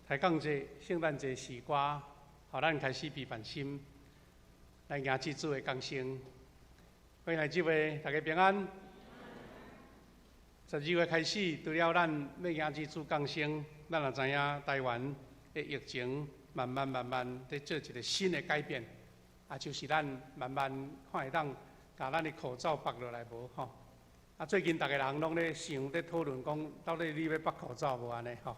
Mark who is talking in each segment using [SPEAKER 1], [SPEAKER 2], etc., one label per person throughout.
[SPEAKER 1] 抬槓節、聖誕節詩歌，予咱開始備辦心，來迎接主的降生。各位兄姊妹，大家平安。12月開始，除了咱欲迎接主降生，咱也知影台灣的疫情慢慢慢慢佇做一個新的改變，啊，就是咱慢慢看會當共咱的口罩縛落來無吼。啊，最近逐个人攏咧想咧討論講，到底你欲縛口罩無按呢吼？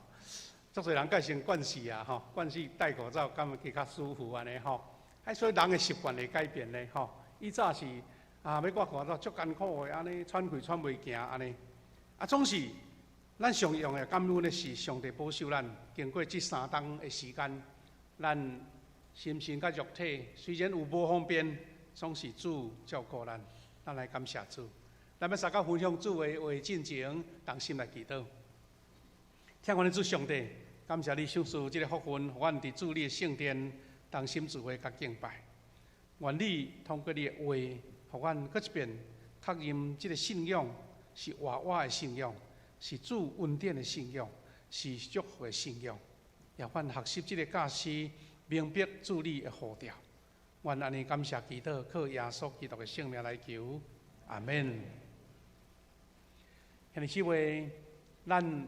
[SPEAKER 1] 足濟人改成慣勢啊吼，慣勢戴口罩，感覺較舒服按呢吼。啊，所以人的習慣會改變咧吼。以早是啊，欲掛口罩足艱苦的，按呢喘氣喘袂行按呢。啊，總是咱上用的感恩的是上帝保守咱，經過這3冬的時間，咱心神佮肉體雖然有無方便，總是主照顧咱，咱來感謝主。咱欲相佮分享主的話進前，同心來祈禱。疼阮的主上帝，感謝你賞賜這個福分，予阮佇主你的聖殿同心聚會佮敬拜。願你通過你的話，予阮閣一遍確認這個信仰是活活的信仰，是主恩典的信仰，是祝福的信仰。也予阮學習這個教示，明白主你的呼召。阮按呢感謝祈禱，靠耶穌基督的聖名來求，阿門。兄弟姊妹，咱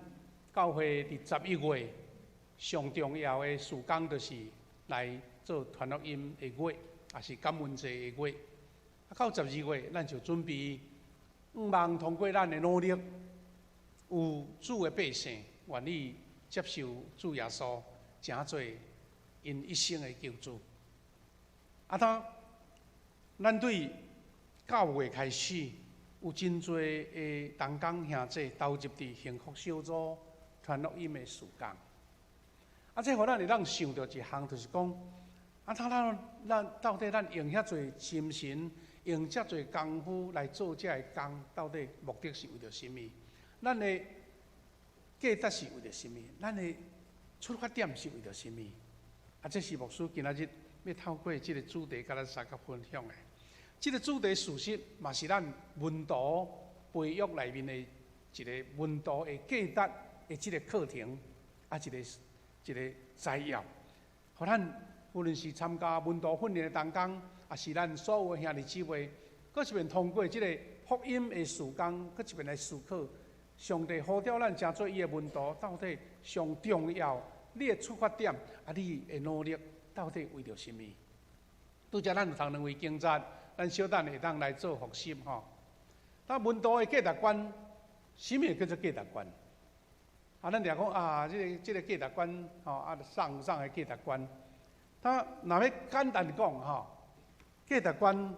[SPEAKER 1] 教會佇11月上重要的事工，就是來做傳福音的月，也是感恩節的月。啊，到十二月，咱就準備，向望通過咱的努力，有主的百姓願意接受主耶穌，成做𪜶一生的救主。啊，當咱對9月開始，有真濟的同工兄弟投入佇幸福小組傳福音的事工。啊，這予咱會當想著一項，就是講，啊，他咱咱到底咱用遐濟心神，用遮濟功夫來做這个工，到底目的是為著啥物？咱的價值是為著啥物？咱的出發點是為著啥物？啊，這是牧師今仔日欲透過這个主題，佮咱相佮分享的。這个主題事實嘛是咱門徒培育內面的一個門徒的價值的這个課程，啊，一個一個摘要，予咱無論是參加門徒訓練的同工，抑是咱所有的兄弟姊妹，閣一遍通過這個福音的事工，閣一遍來思考，上帝呼召咱成做伊的門徒，到底上重要，你的出發點，啊，你的努力到底為著啥物？拄才咱有讀兩位經節，咱小等會當來做複習吼。那門徒的價值觀，啥物叫做價值觀？啊，咱定講啊，這个這个價值觀，吼啊，送送的價值觀。他若欲簡單講吼，價值觀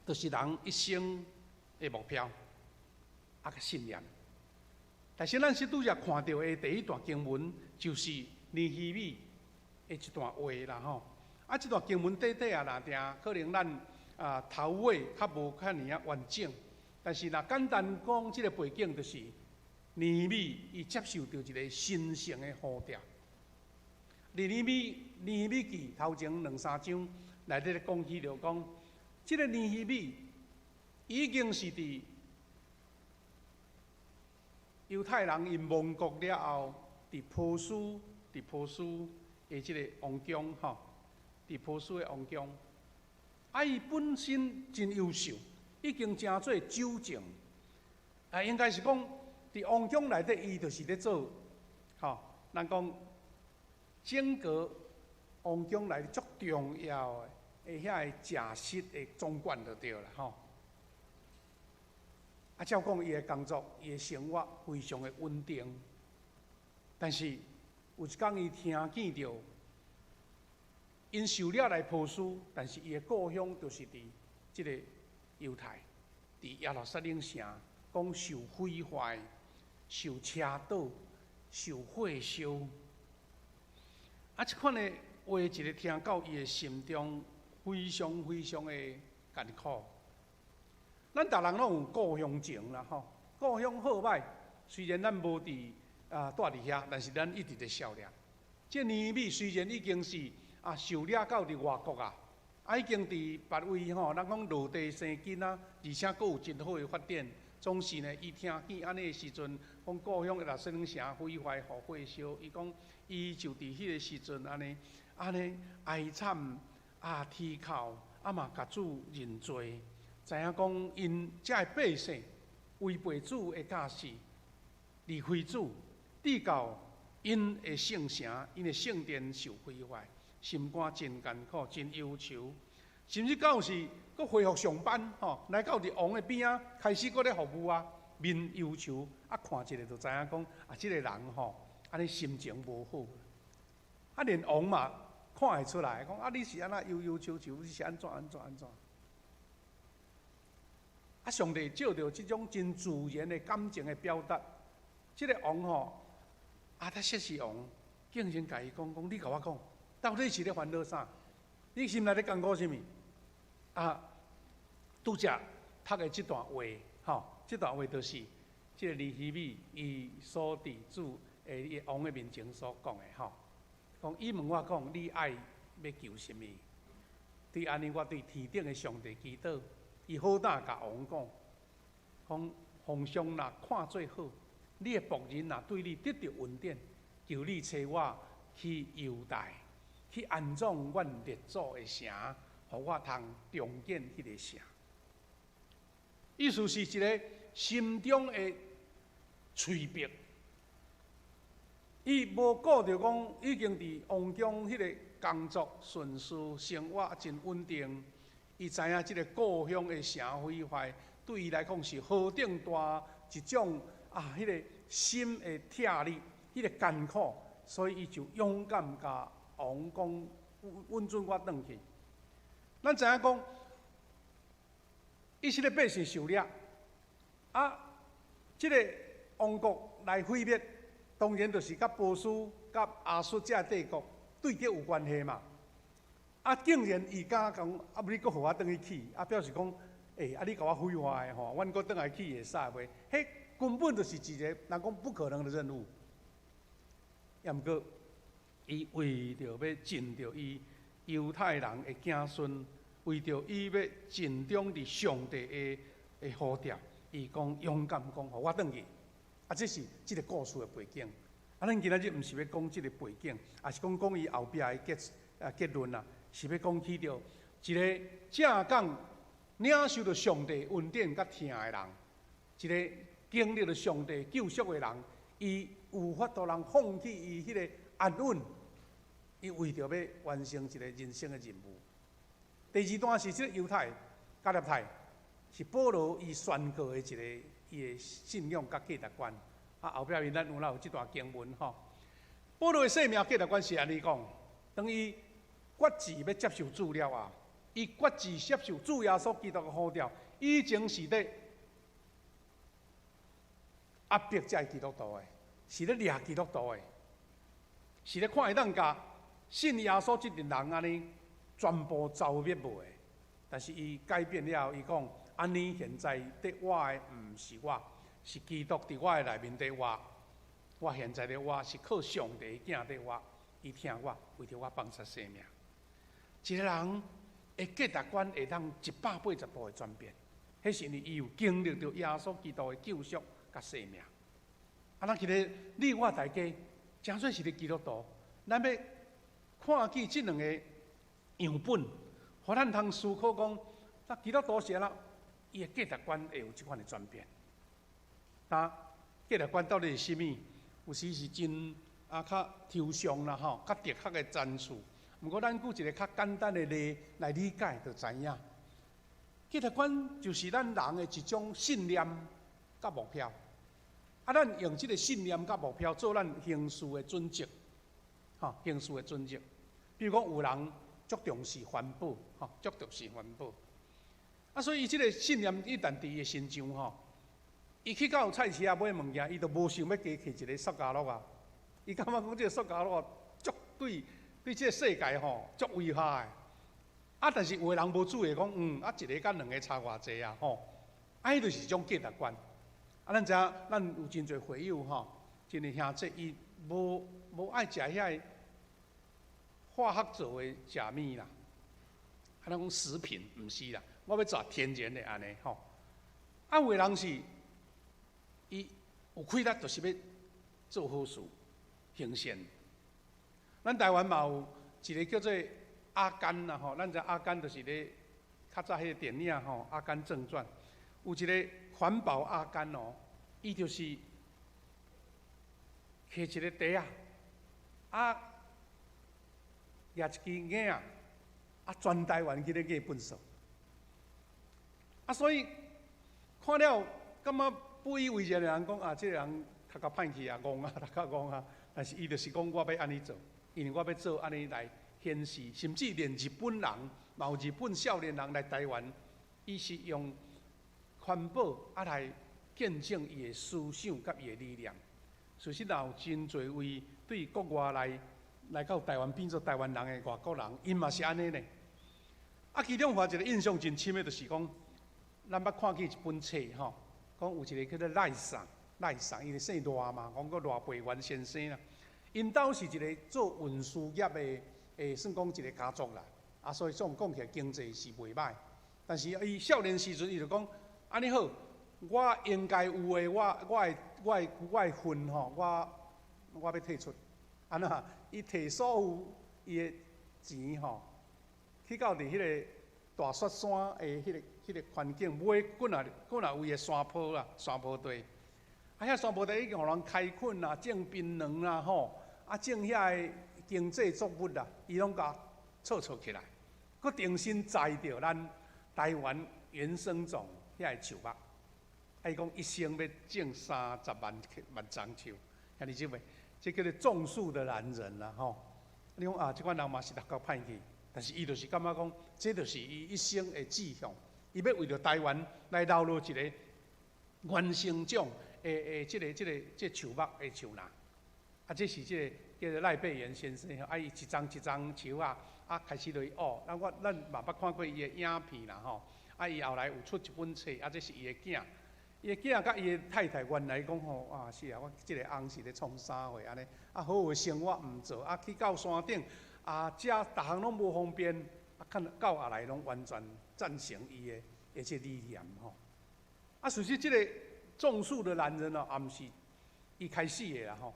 [SPEAKER 1] 就是人一生的目標，啊佮信念。但是咱是拄才看著的第一段經文，就是尼希米的一段話啦吼。啊，這段經文短短啊，若定可能咱啊頭尾較無遐爾仔完整。但是若簡單講，這个背景就是尼希米伊接受著一个神聖的呼召。尼希米記頭前兩三章內底咧講起著講，這个尼希米已經是佇猶太人𪜶亡國了後，佇波斯的這个王宮吼，佇波斯的王宮，啊，伊本身真優秀，已經成做酒政，啊，應該是講佇王宮內底，伊就是咧做，吼，咱講整個王宮內底足重要的，遐个食食的總管就對啦，吼。啊，照講伊的工作，伊的生活非常的穩定。但是有一工伊聽見著，𪜶受掠來波斯，但是伊的故鄉就是佇這個猶太，佇耶路撒冷城，講受毀壞、受車倒、受火燒。啊，這款的話一个聽到伊的心中，非常非常的艱苦。咱逐人攏有故鄉情啦，吼，故鄉好䆀，雖然咱無佇啊蹛佇遐，但是咱一直咧想念。這尼希米雖然已經是啊受掠到佇外國啊，啊已經佇別位吼，咱講落地生根啊，而且閣有真好的發展，總是呢，伊聽見按呢的時陣，講故鄉耶路撒冷城毀壞，予火燒，伊講伊就佇彼个時陣按呢按呢哀慘啊，啼哭啊嘛，共主認罪，知影講𪜶遮的百姓違背主的教示，離開主，致到𪜶的聖城、𪜶的聖殿受毀壞，心肝真艱苦、真憂愁，甚至到時閣恢復上班吼，來到佇王的邊仔，開始閣咧服務啊，面憂愁啊，看一下就知影講啊，這个人吼，按呢心情無好。啊，連王嘛看會出來，講啊，你是按怎憂憂愁愁，你是按怎按怎按怎？啊，上帝借著這種真自然的感情的表達，這个王吼，亞達薛西王竟然共伊講講，你共我講，到底是咧煩惱啥？你心內咧艱苦啥物？啊，拄才讀的這段話，吼，這段話就是這个尼希米伊所佇主的伊王的面前所講的，吼。講伊問我講，你愛欲求啥物？對按呢，我對天頂的上帝祈禱，伊好膽共王講，講皇上若看做好，你的僕人若對你得著恩典，求你差我去猶大，去安葬阮列祖的城，予我通重建彼个城。意思是一个心中的催逼。伊無顧著講已經佇王宮彼个工作順遂，生活真穩定。伊知影這个故鄉的城毀壞，對伊來講是何等大一種啊！彼个心的疼力，彼个艱苦，所以伊就勇敢共王講，允准我轉去。咱知影講，以色列百姓受掠，啊，這个王國來毀滅。當然就是佮波斯、佮亞述這帝國對敵有關係嘛。啊，竟然伊敢講，啊，欲你閣予我轉去起，啊，表示講，欸，啊，你共我毀壞吼，阮閣轉來起會使袂？彼根本就是一个人講不可能的任務。也毋過，伊為著欲盡著伊猶太人的子孫，為著伊欲盡忠佇上帝的呼召，伊講勇敢講，予我轉去。啊，這是這个故事的背景。啊，咱今仔日毋是欲講這个背景，抑是講講伊後壁的結論啊，是欲講起著一个正港領受著上帝恩典佮疼的人，一个經歷著上帝救贖的人，伊有法度通放棄伊彼个安穩，伊為著欲完成一个人生的任務。第二段是這个猶太加勒泰，是保羅伊宣告的一个伊的信仰佮價值觀。啊，後壁面咱有哪有這段經文吼？保羅的生命價值觀是按呢講，當伊決志欲接受主了後，伊決志接受主耶穌基督的呼召，以前是咧壓迫這个基督徒的，是咧掠基督徒的，是咧看會當共信耶穌這陣人按呢全部剿滅無的。但是伊改變了後，伊講按呢現在佇活的毋是我，是基督佇我的內面佇活。我現在佇活是靠上帝的囝佇活，伊疼我，為著我放捨生命。一个人的價值觀會當180度的轉變，彼是因為伊有經歷著耶穌基督的救贖佮生命。啊，咱其實你我大家，誠做是咧基督徒，咱欲看見這兩個樣本，予咱通思考講，那基督徒是按怎，伊的價值觀會有這款的轉變。那價值觀到底是啥物？有時是真啊較抽象啦吼，較哲學的層次。毋過咱舉一个較簡單的例來理解，就知影。價值觀就是咱人的一種信念佮目標。啊，咱用這个信念佮目標做咱行事的準則，吼，行事的準則。比如講，有人足重視環保，吼，足重視環保。啊，所以伊這个信念一旦佇伊的身上吼，伊去到菜市仔買物件，伊就無想欲加提一个塑膠袋啊。伊感覺講這个塑膠袋足對對這个世界吼足危害的。啊，但是有的人無注意講，啊，一个佮兩个差偌濟啊，吼。啊，彼就是一種價值觀。啊，咱知影，咱有真濟會友吼，真濟兄弟，伊無愛食遐个化學做的食物啦。啊，咱講食品毋是啦，我欲食天然的按呢吼。啊，有的人是。伊有氣力就是欲做好事，行善。咱台灣嘛有一个叫做阿甘啦吼，咱知阿甘就是咧較早彼个電影吼，《阿甘正傳》有一个環保阿甘哦，伊就是提一个袋仔，啊，舉一支罌仔，啊，全台灣去咧罌糞埽。啊，所以看了感覺不以為然的人講啊，這个人頭殼歹去啊，戇啊，頭殼戇啊。但是伊就是講我欲按呢做，因為我欲做按呢來顯示，甚至連日本人，嘛有日本少年人來台灣，伊是用環保啊來見證伊的思想佮伊的理念。事實上有真濟位對國外來來到台灣變做台灣人的外國人，𪜶嘛是按呢呢。啊，其中我一個印象真深的，就是講，咱捌看見一本冊吼，講有一個叫做賴桑，賴桑，伊姓賴嘛，講閣賴培元先生啦。𪜶兜是一個做運輸業的，算講一個家族啦。啊，所以總講起來經濟是袂䆀。但是伊少年時陣，伊就講，按呢好，我應該有的，我的份吼，我欲提出。按怎？伊提所有伊的錢吼，去到佇彼個大雪山的彼個環境，買幾若幾若位的山坡啦，山坡地。啊，遐山坡地已經予人開墾啦，種檳榔啦，吼，啊，種遐個經濟作物啦，伊攏共措措起來，閣重新栽著咱台灣原生種遐個樹木。啊，伊講一生欲種30萬萬欉樹，兄弟姊妹，這叫做種樹的男人啦，吼。你講啊，這款人嘛是頭殼歹去，但是伊就是感覺講，這就是伊一生的志向，伊欲為著台灣來留落一個原生種的這個樹木的樹林。啊，這是這個叫做賴培元先生，啊，伊一欉一欉樹仔，啊，開始落去學。咱嘛捌看過伊的影片啦，吼。啊，伊後來有出一本冊，啊，這是伊的囝。伊的囝佮伊的太太原來講吼，啊是啊，我這个翁是咧創啥貨按呢？啊，好好的生活毋做，啊去到山頂，啊食逐項攏無方便，啊看到後來攏完全贊成伊的這理念吼。啊，事實這个種樹的男人哦，也毋是伊開始的啦吼。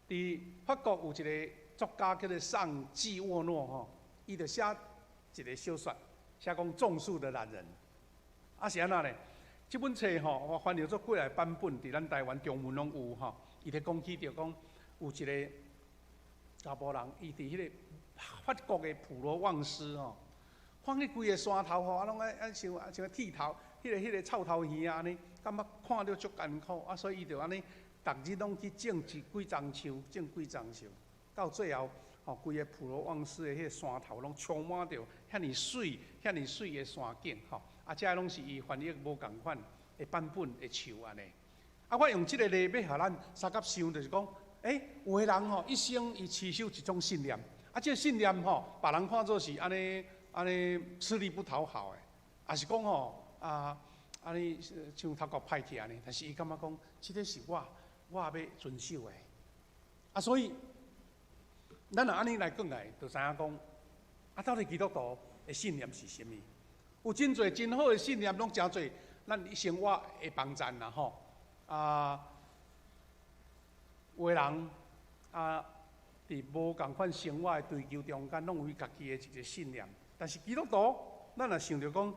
[SPEAKER 1] 佇法國有一个作家叫做尚濟沃諾吼，伊就寫一个小說，寫講種樹的男人。啊是按怎呢？這本冊吼，我翻譯做幾个版本，佇咱台灣中文攏有吼。伊咧講起著講有一个查埔人，伊佇彼个法國的普羅旺斯吼，看彼規个山頭吼，啊攏愛愛像像剃頭，彼個臭頭耳按呢，感覺看著足艱苦，啊所以伊就按呢，逐日攏去種一幾欉樹，種幾欉樹，到最後吼，規个普羅旺斯的彼个山頭攏充滿著遐爾媠、遐爾媠的山景吼。啊，這攏是伊翻譯無仝款的版本的樹按呢。啊，我用這个例欲予咱相佮想，就是講，欸，有的人吼，一生伊持守一種信念，啊，這个信念吼，別人看做是按呢按呢吃力不討好的，抑是講吼啊按呢像頭殼歹去按呢，但是伊感覺講，這个是我欲遵守的。啊，所以咱若按呢來講來，就知影講，啊，到底基督徒的信念是啥物？有真濟真好的信念，攏成做咱生活的幫贊啦吼。啊，有的人啊，佇無仝款生活的追求中間，攏有伊家己的一个信念。但是基督徒，咱若想著講，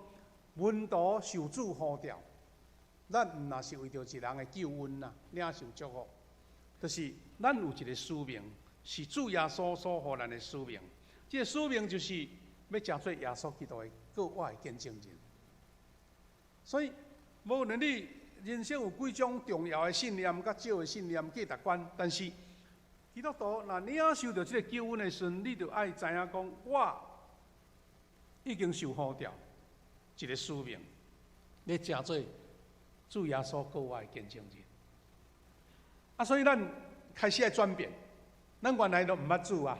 [SPEAKER 1] 門徒受主呼召，咱毋若是為著一人的救恩啦，領受祝福，就是咱有一个使命，是主耶穌所予咱的使命。這个使命就是欲成做耶穌基督的閣活的見證人。所以，無論你人生有幾種重要的信念，佮少的信念價值觀，但是基督徒若領受著這个救恩的時陣，你就愛知影講，我已經受呼召一個使命，欲成做主耶穌閣活的見證人。啊，所以咱開始愛轉變，咱原來都毋捌主啊，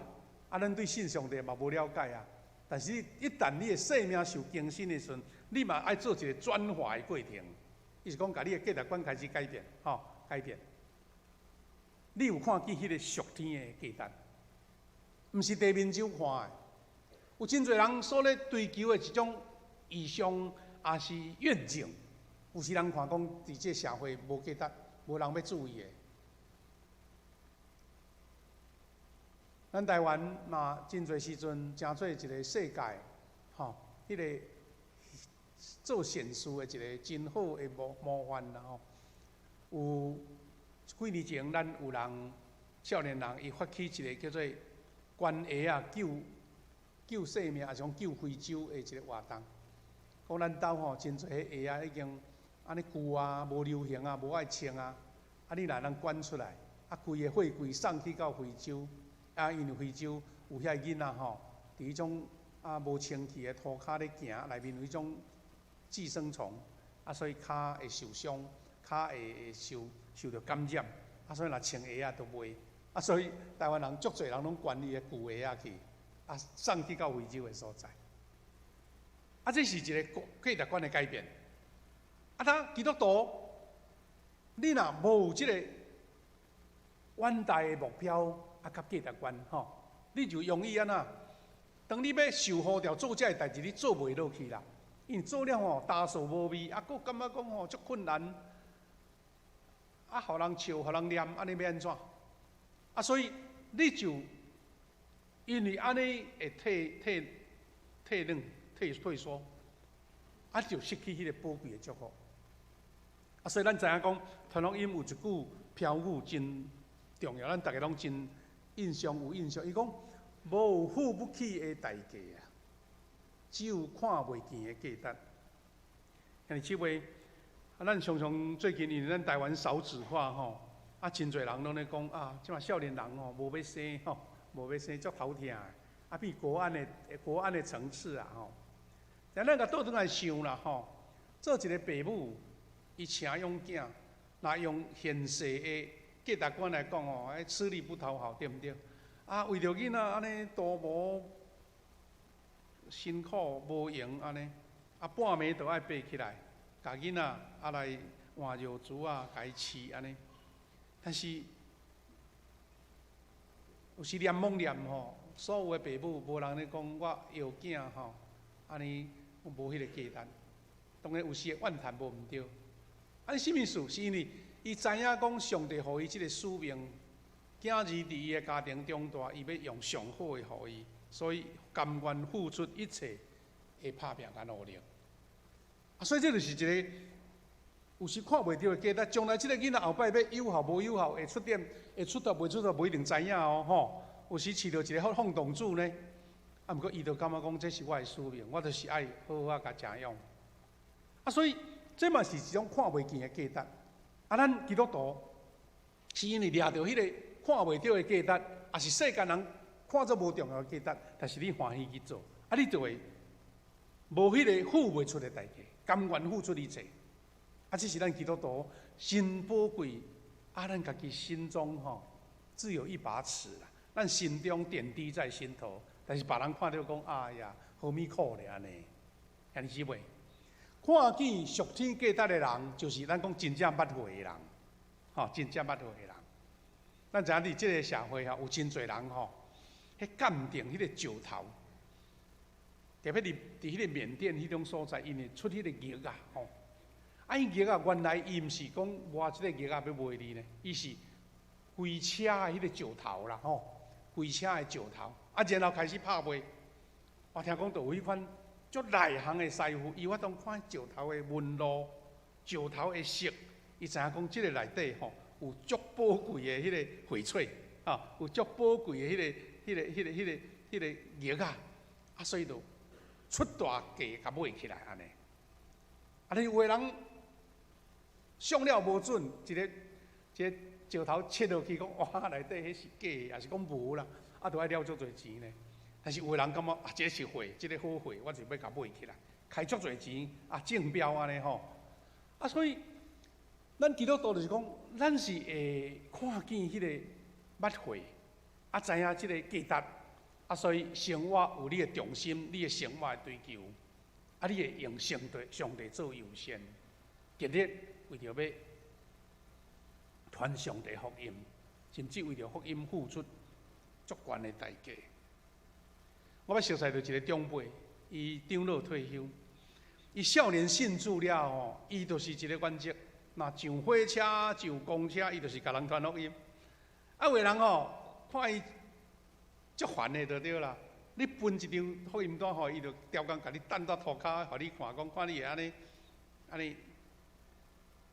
[SPEAKER 1] 啊，咱對信上帝嘛無了解啊。但是一旦你的生命受更新的時陣，你嘛愛做一个轉化的過程，伊是講，共你的價值觀開始改變，吼，改變。你有看見彼个屬天的價值，毋是地面上看的。有真濟人所咧追求的一種異象，抑是願景，有時人看講佇這社會無價值，無人欲注意的。咱台灣嘛，真濟時陣成做一個世界，吼，彼個做善事的一個真好的模範啦吼。有幾年前，咱有人少年人，伊發起一個叫做捐鞋仔救生命，抑是講救非洲的一個活動。講咱兜吼真濟彼鞋仔已經按呢舊啊，無流行啊，無愛穿啊，啊你若通捐出來，啊規个貨櫃送去到非洲。啊，因為非洲有遐囡仔吼，佇彼種啊無清氣的塗跤咧行，內面有彼種寄生蟲，啊，所以跤會受傷，跤會受著感染，啊，所以若穿鞋仔都袂，啊，所以台灣人足濟人攏捐伊的舊鞋仔去，啊，送去到非洲的所在。啊，這是一個價值觀的改變。啊，他基督徒，你若無有這個遠大的目標，啊，佮價值觀吼，你就容易按怎？當你欲受呼召做這个代誌，你做袂落去啦。因為做了吼，焦燥無味，啊，閣感覺講吼足困難，啊，予人笑，予人念，按呢欲按怎？啊，所以你就因為按呢會退讓、退縮，啊，就失去彼个寶貴的祝福。啊，所以咱知影講，傳福音有一句標語真重要，咱逐家攏真印象有印象。伊講無付不起的代價啊，只有看袂見的價值。兄弟姊妹，啊，咱常常最近因為咱台灣少子化吼，啊，真濟人攏咧講啊，這馬少年人吼無欲生吼，無欲生足頭疼的，啊，比國安的層次啊吼。但咱共倒轉來想啦吼，做一個爸母，伊請養囝，若用現世的價值觀來講吼，彼吃力不討好，對毋對？啊，為著囡仔按呢多無辛苦無閒按呢，啊半暝都愛爬起來，共囡仔啊來換尿苴啊，共伊飼按呢。但是有時念罔念吼，所有的爸母無人咧講我枵囝吼，按呢無彼個價值。當然有時會怨嘆無毋對。啊，啥物事？是因為伊知影講上帝予伊這个使命，囝兒佇伊的家庭長大，伊欲用上好的予伊，所以甘願付出一切的拍拚佮努力。啊，所以這就是一個有時看袂著的價值。將來這个囡仔後擺欲有效無有效，會出點會出頭袂出頭，無一定知影哦吼。有時飼著一个放蕩子呢，啊，毋過伊就感覺講這是我的使命，我就是愛好好仔共食養。啊，所以這嘛是一種看袂見的價值。啊，咱基督徒是因為掠著彼个看袂著的價值，抑是世間人看做無重要的價值，但是你歡喜去做，啊，你就會無彼个付袂出的代價，甘願付出一切。啊，這是咱基督徒真寶貴。啊，咱家己心中吼，自有一把尺啦。咱心中點滴在心頭，但是別人看著講，哎呀，何物苦咧按呢？兄弟姊妹，看見屬天價值的人，就是咱講真正捌貨的人，吼，真正捌貨的人。咱知影佇這个社會吼，有真濟人吼，彼鑑定彼个石頭，特別佇彼個緬甸彼種所在，𪜶會出彼個玉仔吼。啊，伊玉仔原來伊毋是講挖這個玉仔欲賣你呢，伊是規車的彼個石頭啦吼，規車的石頭，啊，然後開始拍賣。我聽講就有彼款足內行的師傅，伊有法度看石頭的紋路、石頭的色，伊知影講這個內底吼有足寶貴的彼個翡翠，啊，有足寶貴的彼個玉仔，啊，所以就出大價共買起來按呢。啊，你有的人相了無準，一个一个石頭切落去，講哇內底彼是假的，抑是講無啦，啊，著愛了足濟錢呢。但是有的人感覺啊，這是貨，這个好貨，我就欲共買起來，開足濟錢啊，中標按呢吼。啊，所以咱基督徒就是講，咱是會看見彼個捌貨，啊，知影這个價值，啊，所以生活有你的重心，你的生活的追求，啊，你會用上帝做優先，極力為著欲傳上帝福音，甚至為著福音付出足懸的代價。我捌熟似著一個長輩，伊長老退休，伊少年信主了後，伊就是一個原則，若上火車、上公車，伊就是共人傳福音。啊，有的人吼，看伊足煩的就對啦。你分一張福音單予伊，就刁工共你擲佇塗跤，予你看，講看你會按呢按呢，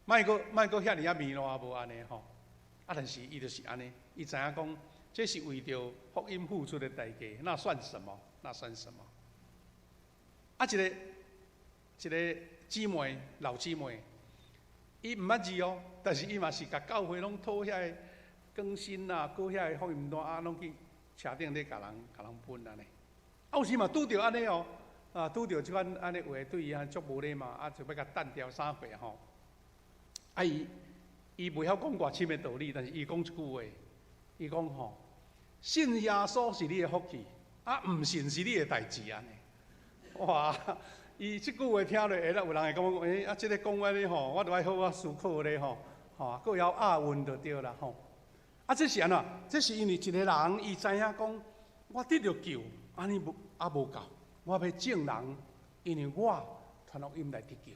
[SPEAKER 1] 莫閣莫閣遐爾仔糜爛無按呢吼。啊，但是伊就是按呢，伊知影講，這是為著福音付出的代價，那算什麼？那算什麼？啊，一个一个姊妹，老姊妹，伊毋捌字哦，但是伊嘛是共教會攏討遐个更新啊，閣遐个福音單啊，攏去車頂咧共人共人分按呢。啊，有時嘛拄著按呢哦，啊，拄著這款按呢話對伊啊足無禮貌，啊，就欲共擲掉啥貨吼。啊，伊伊袂曉講偌深的道理，但是伊講一句話，伊講吼，信耶穌是你的福氣，啊，毋信是你的代誌按呢。哇！伊這句話聽落，會有人會感覺講，欸，啊，這个講按呢吼，我著愛好好思考咧吼，吼，閣會曉押韻就對啦吼。啊，這是按怎？這是因為一个人伊知影講，我得著救，按呢無猶無夠，我欲眾人，因為我傳福音來得救。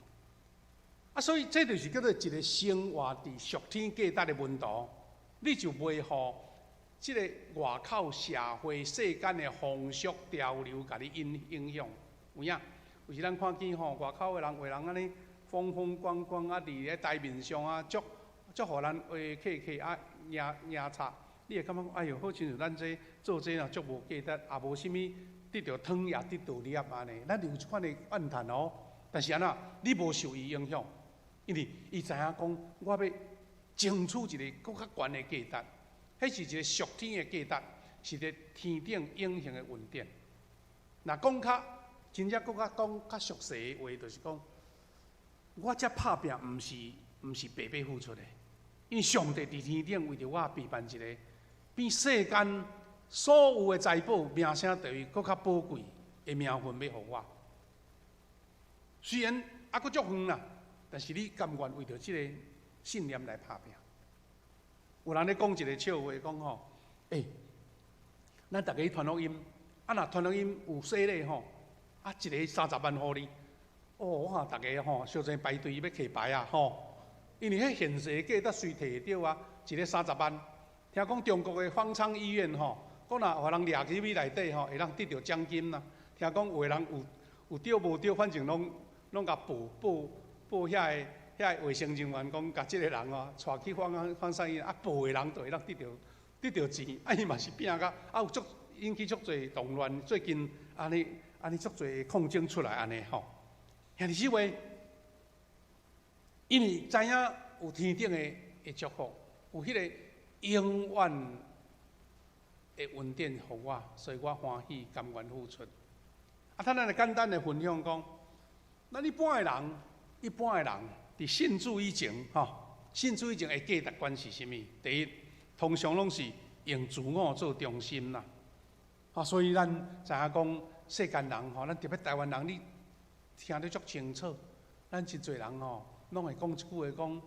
[SPEAKER 1] 啊，所以這就是叫做一个生活佇屬天價值的門徒，你就袂予這个外口社會世間的風俗潮流共你影影響。有影？有時咱看見吼，外口的人有的人按呢風風光光啊，佇咧台面上啊，足足予咱話客氣啊，贏贏插，你會感覺講，哎喲，好親像咱這做這啊，足無價值，也無啥物得著湯也得著粒按呢。咱有這款的怨嘆哦。但是按怎？你無受伊影響，因為伊知影講，我欲爭取一个閣較懸的價值，彼是一个屬天的價值，是一个天頂永恆的恩典。若講較真正閣較講較俗世的話，就是講，我遮拍拚，毋是毋是白白付出的，因為上帝佇天頂為著我備辦一个比世間所有的財寶、名聲地位閣較寶貴的名分，欲予我。雖然猶閣足遠啦，但是你甘願為著這个信念來拍拚。有人咧講一个笑話，講吼，欸，咱逐家去傳福音，啊若傳福音有洗禮吼，啊一个30萬予你，哦，我看逐家吼，相爭排隊欲摕牌啊吼，因為彼現世價值隨提會著啊，一个三十萬。聽講中國的方艙醫院吼，講若予人掠入去內底吼，會當得著獎金啦。聽講有的人有有著無著，反正攏攏共報報報遐个遐个衛生人員講，共這个人哦，帶去方方艙醫院，啊報的人就會當得著得著錢，啊伊嘛是拚甲，啊有足引起足濟動亂，最近按呢按呢足濟抗爭出來按呢吼。兄弟姊妹，因為知影有天頂的的祝福，有彼个永遠的恩典予我，所以我歡喜甘願付出。啊，咱來簡單的分享講，咱一般的人，一般的人佇信主以前，吼，信主以前的價值觀是啥物？第一，通常攏是用自我做中心啦。啊，所以咱知影講世間人吼，咱特別台灣人，你聽得足清楚。咱真濟人吼，攏會講一句話講，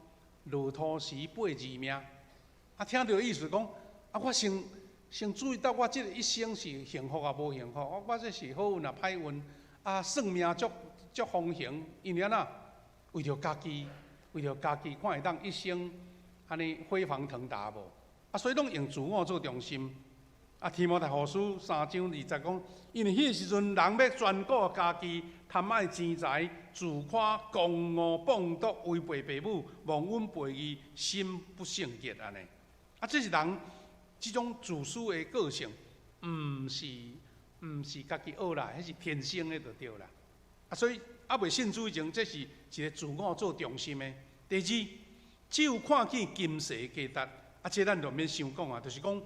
[SPEAKER 1] 落塗時八字命。啊，聽著意思講，啊，我先先注意到我這个一生是幸福抑無幸福，我我這是好運抑歹運，啊，算命足足風行，因為按怎？為著家己，為著家己，看會當一生按呢飛黃騰達無？啊，所以攏用自我做中心。啊，提摩太後書3章2節講，因為彼个時陣人欲專顧家己，貪愛錢財，自誇、狂傲、放蕩、違背父母、忘恩背義、心不聖潔按呢。啊，這是人這種自私的個性，毋是毋是家己學來，彼是天生的就對啦。啊，所以猶未信主以前，這是一个自我做中心的。第二，只有看見今世價值，啊，這咱就免傷講啊，就是講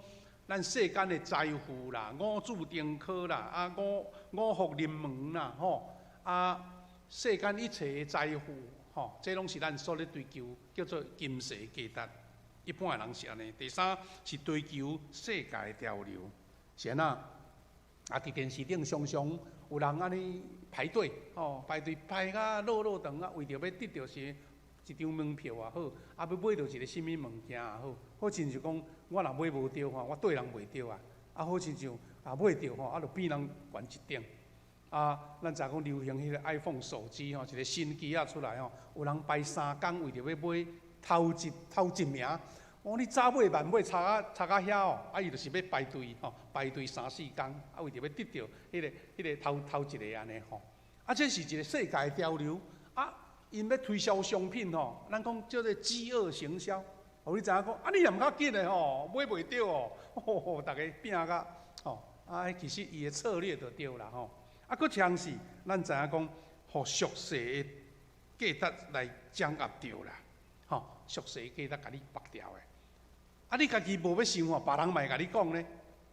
[SPEAKER 1] 咱世間的財富啦、五子登科啦、啊五五福臨門啦，吼啊世間一切的財富，吼，這攏是咱所咧追求，叫做今世價值。一般的人是按呢。第三是追求世界的潮流，是按怎？啊，佇電視頂常常有人按呢排隊，吼，排隊排甲落落長啊，為著欲得著是一張門票也好，啊，欲買著一个啥物物件也好，好親像講，我若買無著吼，我綴人袂著啊，啊，好親像啊買著吼，啊，就比人懸一等。啊，咱知影講流行彼个 iPhone 手機吼，一个新機仔出來吼，有人排3工為著欲買頭一名。哦，你早買晚買，插到遐哦，啊，伊就是欲排隊吼，排隊三四工，啊，為著欲得著彼個頭一个按呢吼。啊，這是一個世界潮流，啊，𪜶欲推銷商品吼，咱講叫做飢餓行銷。予你知影講，啊，你若毋較緊的吼，買袂著哦，吼，逐家拚甲吼，啊，其實伊的策略就對啦吼。啊，閣一項是，咱知影講，予俗世的價值來掌握著啦，吼，俗世價值共你縛牢的。啊！你家己無欲想吼，別人嘛會共你講咧。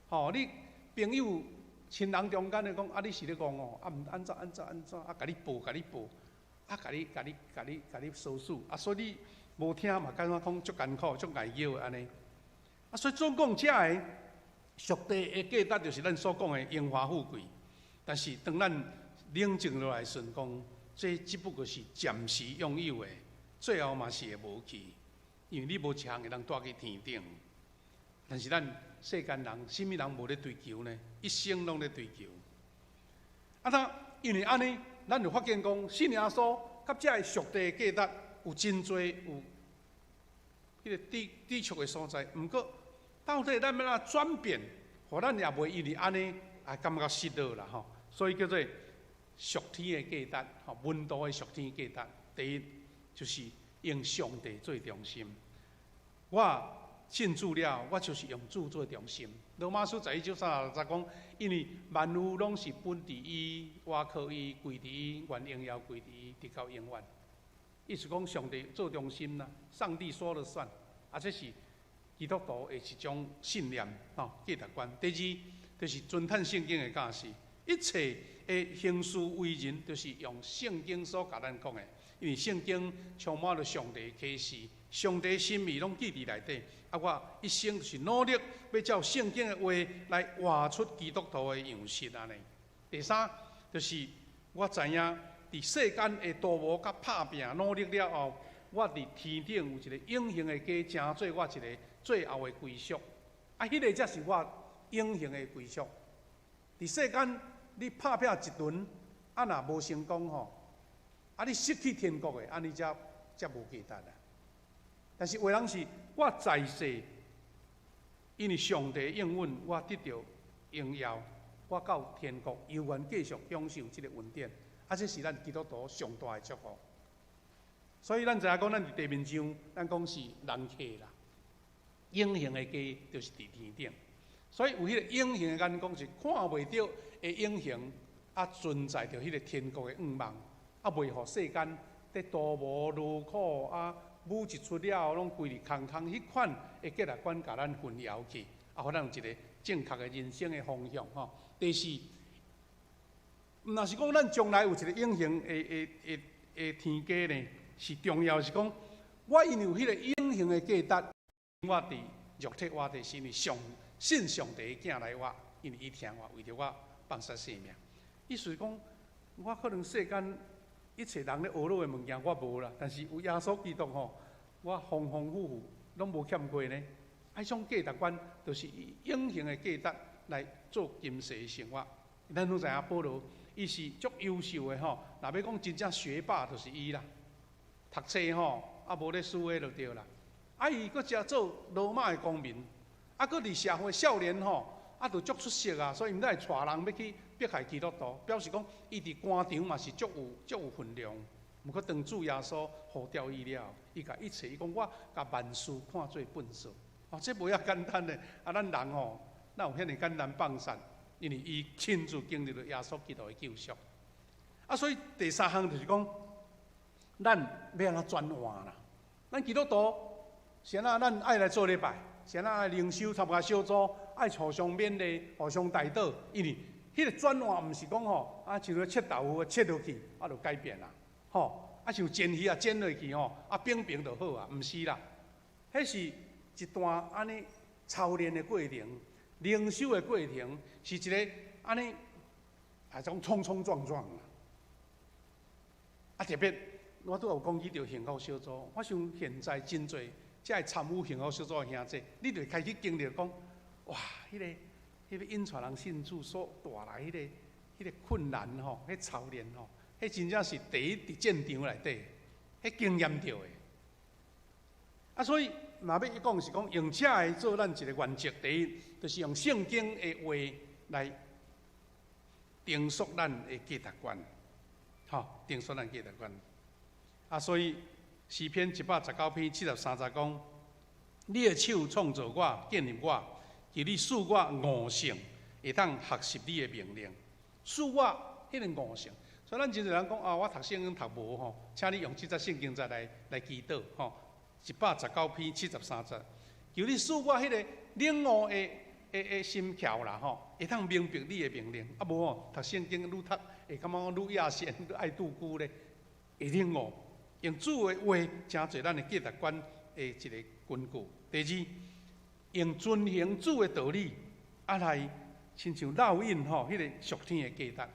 [SPEAKER 1] 吼，你朋友、親人中間咧講，啊，你是咧講哦，啊，毋按怎按怎按怎，啊，共你報，共你報，啊，共你、共你、共你、共你唆使，啊，所以你無聽嘛，感覺講足艱苦、足礙搝的按呢。啊，所以總共這个屬地的價值，就是咱所講的榮華富貴。但是當咱冷靜落來想講，這只不過是暫時擁有的，最後嘛是會無去。因為你無一項會當帶去天頂，但是咱世間人，啥物人無咧追求呢？一生攏咧追求。啊，那因為按呢，咱就發現講，信耶穌佮這个屬地的價值有真濟有彼個抵觸的所在。毋過，到底咱欲按怎轉變，予咱也袂因為按呢啊感覺失落啦吼。所以叫做屬天的價值，吼，門徒的屬天價值。第一就是用上帝做中心。我信主了，我就是用主做中心。羅馬書11章36節講，因為萬有攏是本佇伊，倚靠伊，歸佇伊，願榮耀歸佇伊，直到永遠。意思講上帝做中心啦，上帝說了算。啊，這是基督徒的一種信念，吼，價值觀。第二，就是遵行聖經的教示，一切的行事為人，就是用聖經所共咱講的。因為聖經充滿了上帝啟示，上帝心意攏記佇內底。啊，我一生就是努力欲照聖經的話來活出基督徒的樣式按呢。第三，就是我知影佇世間的圖謀佮拍拚努力了後，我佇天頂有一個永恆的家，成做我一個最後的歸宿。啊，彼個才是我永恆的歸宿。佇世間你拍拚一輪，啊若無成功吼，啊你失去天國的，按呢才無價值啊。但是有的人是，我在世，因為上帝應允我得著榮耀，我到天國猶原繼續享受這個恩典。啊，這是咱基督徒上大的祝福。所以咱知影講，咱佇地面上，咱講是人客啦。永恆的家就是佇天頂。所以有彼個永恆的眼光是看袂著的永恆，啊存在著彼個天國的願望，啊袂予世間佇圖謀勞苦啊，舞一出了後攏規日空空，彼款的價值觀共咱混淆去，啊，予咱有一個正確的人生的方向吼。第四，毋若是講咱將來有一個永恆的天家呢，是重要是講，我因為有彼個永恆的價值，我佇肉體活著是因為上信上帝的囝來活，因為伊疼我，為著我放捨性命。意思是講，我可能世間一切人咧學落的物件我無啦，但是有耶穌基督吼，我豐豐富富攏無欠過呢。彼種價值觀，就是以永恆的價值來做今世的生活。咱攏知影保羅，伊是足優秀的吼。若欲講真正學霸，就是伊啦。讀冊吼，啊無咧輸的就對啦。啊，伊閣誠做羅馬的公民，啊，閣佇社會少年吼，啊，就足出色啊，所以𪜶才會帶人欲去迫害基督徒，表示講伊佇官場嘛是足有分量。毋過當主耶穌呼召伊了，伊共一切，伊講我共萬事看做糞掃。哦，這無遐簡單的。啊，咱人吼，哪有遐爾簡單放殺？因為伊親自經歷著耶穌基督的救贖。啊，所以第三項就是講，咱欲按怎轉換啦？咱基督徒是按怎？咱愛來做禮拜，是按怎愛靈修參加小組，愛互相勉勵、互相代禱。因為彼個轉換毋是講吼，啊，像切豆腐切落去，啊，就改變啦，吼，啊，像煎魚啊煎落去吼，啊，平平就好啊，毋是啦，彼是一段按呢操練的過程，靈修的過程，是一個按呢，啊種衝衝撞撞啦。啊，特別我拄有講起著幸福小組，我想現在真濟才會參與幸福小組的兄弟，你就會開始經歷講，哇，彼個引帶人信主所帶來彼個困難吼，彼操練吼，彼真正是第一佇戰場內底，彼經驗著的。啊，所以若欲講是講用這个做咱一个原則，第一，就是用聖經的話來定塑咱的價值觀，吼，定塑咱價值觀。啊，所以詩篇119篇73節講：你的手創造我，建立我，求你賜我悟性，會當學習你的命令。賜我彼个悟性。所以咱真濟人講啊，我讀聖經讀無吼，請你用這節聖經節來祈禱吼。119篇73節，求你賜我彼个領悟的心竅啦吼，會當明白你的命令。啊無吼，讀聖經愈讀會感覺愈野仙，愈愛拄久咧，會領悟，用主的話成做咱的價值觀的一个根據。第二，用遵行主的道理，啊來親像烙印吼，彼个屬天的價值。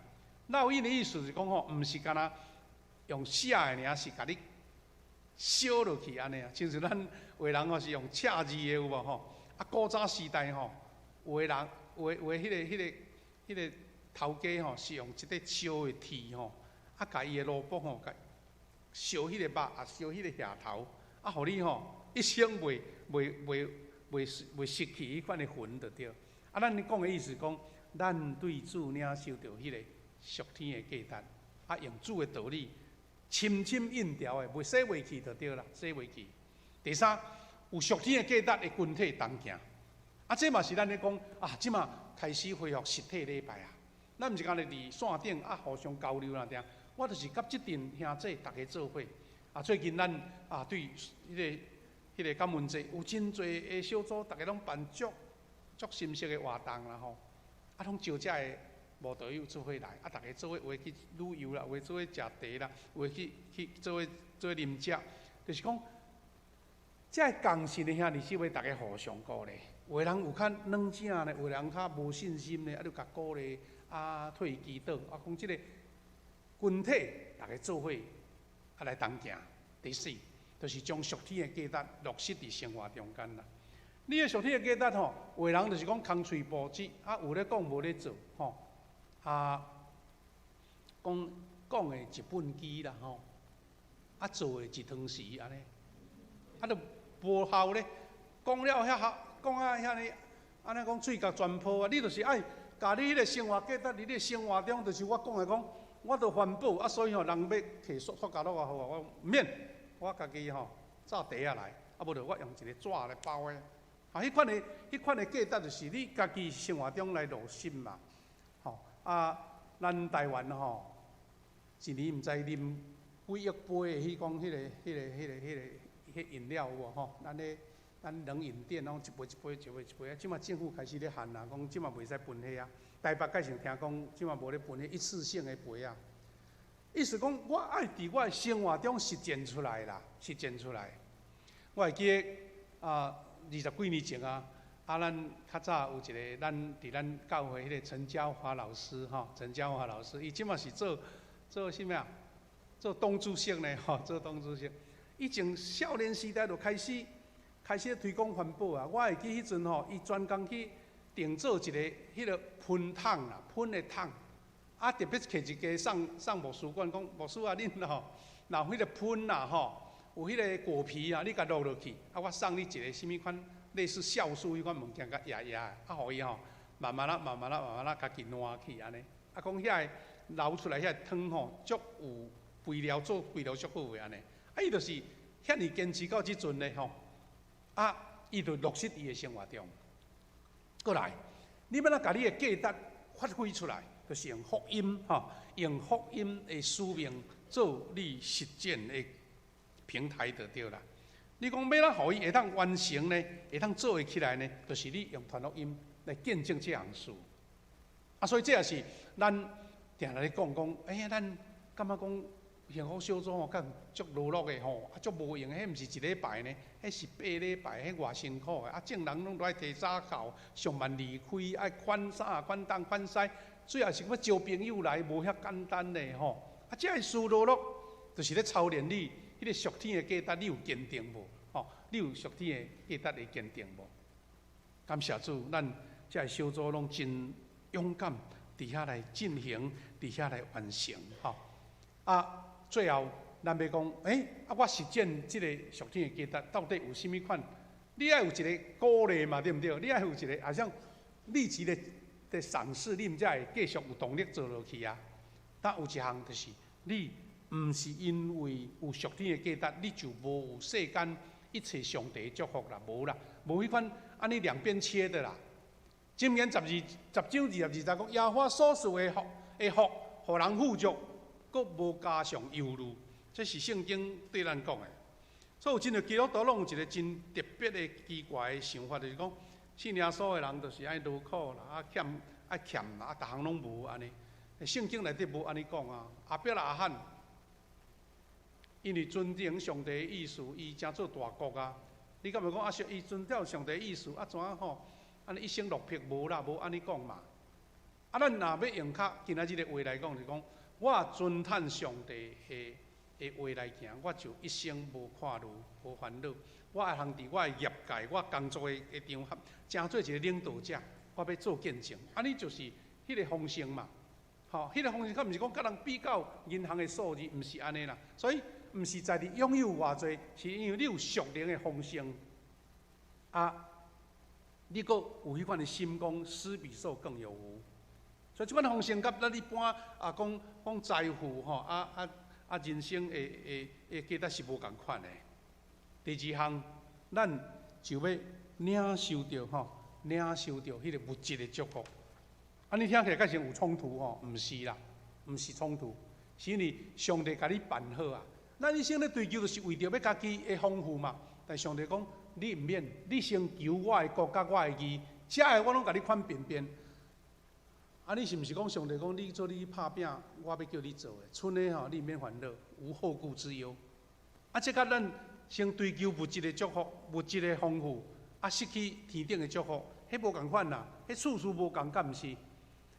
[SPEAKER 1] 烙印的意思是講吼，毋是干焦用寫的爾，是共你燒落去按呢啊。親像咱有的人吼是用赤字的有無吼？啊，古早時代吼，有的人有的彼个頭家吼是用一塊燒的鐵吼，啊，共伊的奴僕吼，共燒彼个肉，啊，燒彼个額頭，啊，予你吼一生袂失去彼款的魂就對。啊，咱講的意思講，咱對主領受著彼个屬天的價值，啊，用主的道理深深印牢的，袂洗袂去就對啦，洗袂去。第三，有屬天的價值的群體同行，啊，這嘛是咱咧講啊，這馬開始恢復實體禮拜啊。咱毋是干焦佇線頂啊互相交流啦，定。我就是佮這陣兄弟逐家做伙。啊，最近咱啊對彼个感恩節有真濟的小組，逐家攏辦足足深色的活動啦吼。啊，攏招遮的慕道友做伙來，啊，逐家做伙有的去旅遊啦，有的做伙食茶啦，有的去做伙啉食，就是講，遮个共信的兄弟姊妹，逐家互相鼓勵。有的人有較軟正咧，有的人較無信心咧，啊，就共鼓勵，啊，替伊祈禱，啊，講這个群體逐家做伙啊來同行。第四，就是將屬天的價值落實佇生活中間啦。你的屬天的價值吼，有的人就是講空喙布子，啊，有咧講無咧做，吼，啊，講講的一畚箕啦，吼，啊，做的一湯匙按呢，啊，就無效咧。講了遐效，講啊遐爾，按呢講喙角全破啊！你就是愛共你彼个生活價值，佇你的生活中，就是我講的講，我著環保啊，所以吼，人欲提塑膠袋好啊，我毋免，我家己吼紮袋仔來，啊，無就我用一个紙來包的。啊，彼款的價值就是你家己生活中來落實嘛，吼啊，咱台灣吼，一年毋知啉幾億杯的彼講彼个飲料有無吼？咱咧咱冷飲店攏一杯一杯一杯一杯啊，這馬政府開始咧限啊，講這馬袂使分彼啊。台北蓋想聽講，這馬無咧分彼一次性的杯仔。意思講，我愛佇我的生活中實踐出來啦，實踐出來。我會記得啊，20幾年前啊，啊，咱較早有一个，咱佇咱教會彼个陳嘉華老師吼，陳嘉華老師，伊這馬是做啥物啊？做黨主席呢，吼，做黨主席。伊從少年時代就開始推廣環保啊。我會記彼陣吼，伊專工去訂做一个彼个噴桶啦，噴的桶。啊，特別提一家送牧師館，講牧師啊，恁吼，若有彼个噴啦吼，有彼个果皮啊，你共落落去，啊，我送你一个啥物款類似酵素彼款物件，共壓壓，啊，予伊吼慢慢仔、慢慢仔、慢慢仔，家己爛去按呢。啊，講遐个流出來遐个湯吼，足有肥料做肥料足好的按呢。啊，伊就是遐爾堅持到這陣咧吼，啊，伊就落實伊的生活中。過來，你欲按怎共你的價值發揮出來，就是用福音吼，用福音的使命做你實踐的平台就對啦。你講欲按怎予伊會當完成呢？會當做會起來呢？就是你用傳福音來見證這項事。啊，所以這也是咱定定咧講講，哎呀，咱感覺講幸福小組吼，敢足勞碌的吼，啊足無閒，彼毋是一禮拜呢，彼是8禮拜，彼偌辛苦的。啊，眾人攏愛提早到，上慢離開，愛款啥款東款西，最後是欲招朋友來，無遐簡單咧吼。啊，這个事勞碌，就是咧操練你彼个屬天的價值，你有堅定無？吼，你有屬天的價值的堅定無？感謝主，咱這个小組攏真勇敢，佇遐來進行，佇遐來完成，吼。啊，最後，咱欲講，欸，啊，我實踐這个屬天的價值，到底有啥物款？你愛有一个鼓勵嘛，對毋對？你愛有一个，好像立即的賞賜，你才會繼續有動力做落去啊。但有一項就是，你毋是因為有屬天的價值，你就無有世間一切上帝的祝福啦，無啦，無彼款按呢兩邊切的啦。箴言10章22節講，耶和華所賜的福，予人富足，閣無加上憂慮。這是聖經對咱講的。所以有真濟基督徒攏有一个真特別的奇怪的想法，就是講信耶穌的人就是愛勞苦啦，啊欠愛欠啦，啊逐項攏無按呢。聖經內底無按呢講啊。亞伯拉罕因為遵行上帝的意思，伊成做大國啊。你敢會講啊？伊遵照上帝的意思，啊怎樣吼？按呢一生落魄無啦，無按呢講嘛。啊，咱若欲用較今仔日的話來講，就是講我遵趁上帝的話來行，我就一生無看慮、無煩惱。我會通佇我的業界、我工作的場合，成做一個領導者，我欲做見證。按呢就是彼个豐盛嘛。吼，彼个豐盛，較毋是講佮人比較銀行的數字，毋是按呢啦。所以，毋是在你擁有偌濟，是因為你有屬靈的豐盛。啊，你閣有彼款的心，講施比受更有福。所以這款豐盛，佮咱一般啊講講財富吼，啊人生的價值是無仝款的。第二項，咱就欲領受著吼，領受著彼个物質的祝福。啊，你聽起來敢是有衝突吼？毋是啦，毋是衝突，是因為上帝共你辦好啊。咱一生咧追求，就是為著欲家己的豐富嘛。但上帝講，你毋免，你先求我的國佮我的義，這个我攏共你款便便。啊，你是毋是講上帝講你做你拍拚，我欲叫你做的，賰的吼，你毋免煩惱，無後顧之憂。啊，這佮咱先追求物質的祝福、物質的豐富，啊，失去天頂的祝福，彼無仝款啦，彼次序無仝，敢毋是？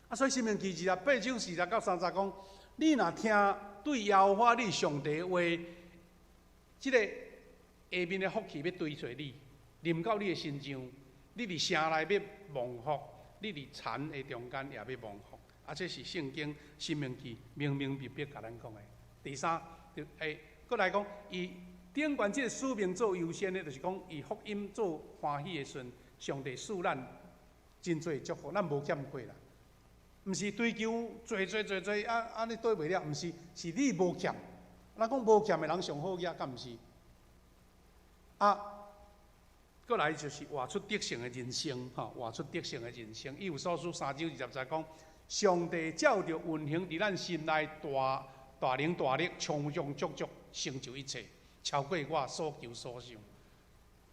[SPEAKER 1] 啊，所以申命記28章40到30講，你若聽對耶和華你上帝的話，這个下面的福氣欲追隨你，臨到你的身上，你佇城內欲蒙福，你佇田的中間也欲蒙福。啊，這是聖經申命記明明白白共咱講的。第三，就會閣來講，以頂懸這个使命做優先的，就是講以福音做歡喜的時陣，上帝賜咱真濟祝福，咱無欠過啦。毋是追求濟濟濟濟啊啊！你綴袂了，毋是，是你無欠。咱講無欠的人上好額，敢毋是？啊，閣來就是活出得勝的人生，吼，活出得勝的人生。以弗所書3章20節講，上帝照著運行佇咱心內大大能大力，充充足足成就一切，超過我所求所想。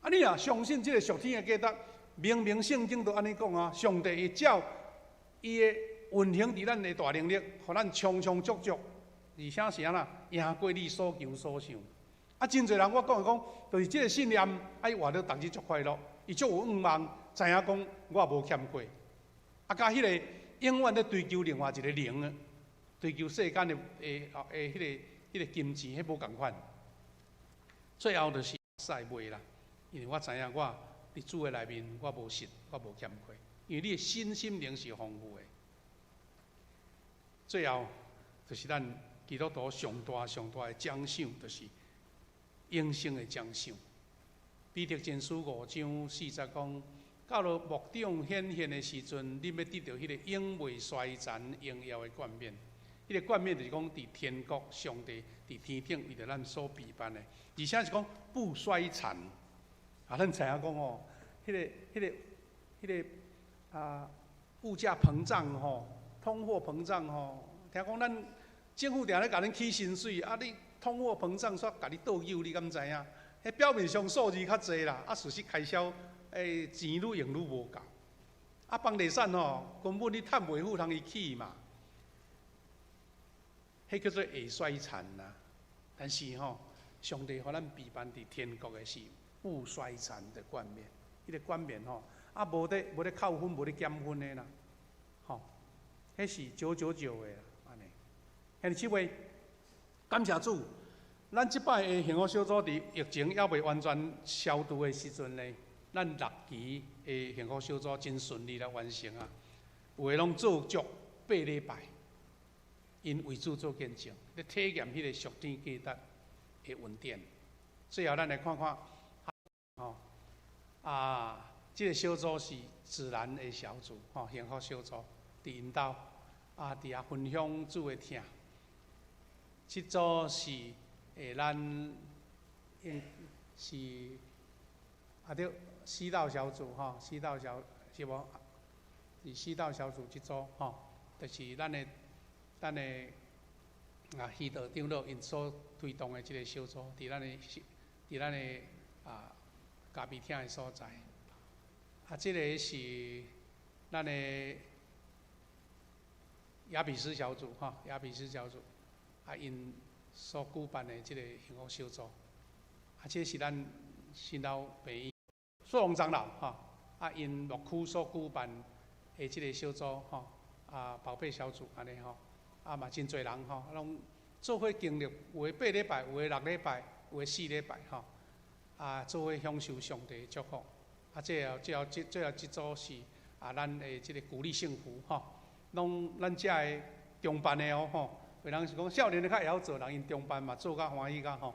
[SPEAKER 1] 啊，你若相信這个屬天的價值，明明聖經都按呢講啊，上帝會照伊的運行佇咱的大能力，予咱充充足足，而且是按怎贏過你所求所想。啊，真濟人我講講，就是這个信念，啊，伊活得逐日足快樂，伊足有願望，知影講我無欠過。啊，佮彼个永遠咧追求另外一个靈，追求世間的彼个金錢，彼無仝款。最後就是使袂啦，因為我知影我佇主的內面，我無失，我無欠過，因為你的身心靈是豐富的。最後就是咱基督徒上大上大的獎賞，就是永生的獎賞。彼得前書5章4節講，到了牧長顯現的時陣，恁欲得著彼个永袂衰殘榮耀的冠冕。彼个冠冕就是講，佇天國上帝佇天頂為著咱所備辦的，而且是講不衰殘。啊，咱知影講吼，彼个物價膨脹吼，通貨膨脹吼，聽講咱政府定咧共恁起薪水，啊你通貨膨脹煞共你倒扭，你敢知影？彼表面上數字較濟啦，啊事實開銷，錢愈用愈無夠。啊房地產吼，根本你趁袂赴通伊起嘛，彼叫做會衰殘啦。但是吼，上帝予咱備辦佇天國的是不衰殘的冠冕，彼个冠冕吼，啊無咧扣分，無咧減分的啦，吼，彼是999的啦，按呢。兄弟姊妹，感謝主，咱這擺的幸福小組佇疫情猶未完全消除的時陣呢，咱六期的幸福小組真順利來完成啊。有的攏做足8禮拜，𪜶為主做見證，咧體驗彼个屬天價值。的恩典。最後，咱來看看，吼啊，這个小組是自然的小組，吼，幸福小組，佇𪜶兜啊，佇遐分享主的疼。這組是咱應是啊對，西道小組吼，西道小是無？是西道小組這組吼，就是咱的啊，喜道長老𪜶所推動的這个小組，佇咱的啊咖啡廳的所在。啊，這个是咱的雅比斯小組吼，雅比斯小組啊，𪜶所舉辦的這个幸福小組。啊，這是咱新老病院蘇龍長老吼，啊，𪜶牧區所舉辦的這个小組吼，啊，寶貝小組按呢吼，啊嘛真濟人吼，攏做伙經歷，有的8禮拜，有的6禮拜，有的4禮拜吼，啊，做伙享受上帝的祝福。啊，最後這組是啊，咱的這个鼓勵幸福吼，攏咱遮的中班的哦吼，有人是講少年的較會曉做，人𪜶中班嘛做甲歡喜甲吼，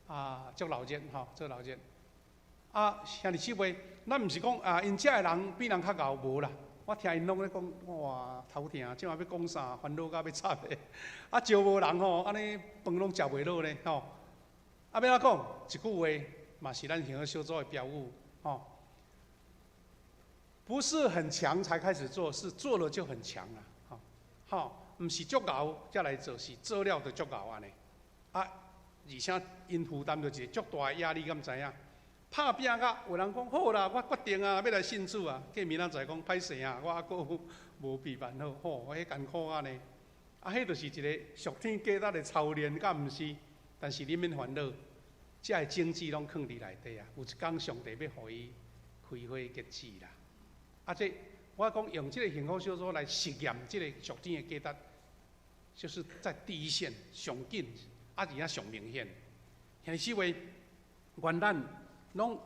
[SPEAKER 1] 啊，足熱熱吼，做熱熱。啊，兄弟姊妹，咱毋是講啊，𪜶遮的人比人較𠢕無啦。我聽𪜶攏咧講，哇，頭疼，這馬欲講啥，煩惱甲欲慘的。啊，招無人吼，按呢飯攏食袂落咧吼。啊，欲按怎講？一句話，嘛是咱幸福小組的標語吼。不是很強才開始做，是做了就很強啦。吼，吼，毋是足𠢕才來做，是做了就足𠢕按呢。啊，而且𪜶負擔著一个足大的壓力，敢知影？拍拚甲有人講好啦，我決定啊，欲來信主啊。過明仔載講歹勢啊，我猶閣無備辦好，吼，我彼艱苦按呢。啊，彼就是一个屬天價值的操練，敢毋是？但是你免煩惱，這个種子攏囥佇內底啊。有一工上帝欲予伊開花結籽啦。啊，這我講用這个幸福小組來實驗這個屬天的價值，就是在第一線上緊，啊，而且上明顯。兄弟姊妹，願咱攏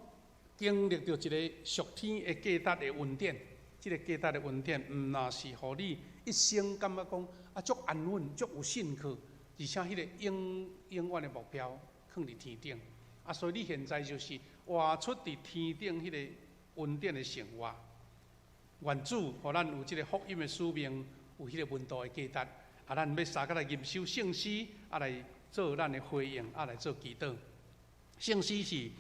[SPEAKER 1] 經歷著一个屬天的價值的恩典，這个價值的恩典，毋若是予你一生感覺講啊，足安穩、足有信靠，而且彼个永永遠的目標囥佇天頂。啊，所以你現在就是活出佇天頂彼个恩典的生活。願主予咱有這个福音的使命，有彼个溫度的價值。啊，咱欲相共來認修聖詩，啊來做咱的回應，啊來做祈禱。聖詩是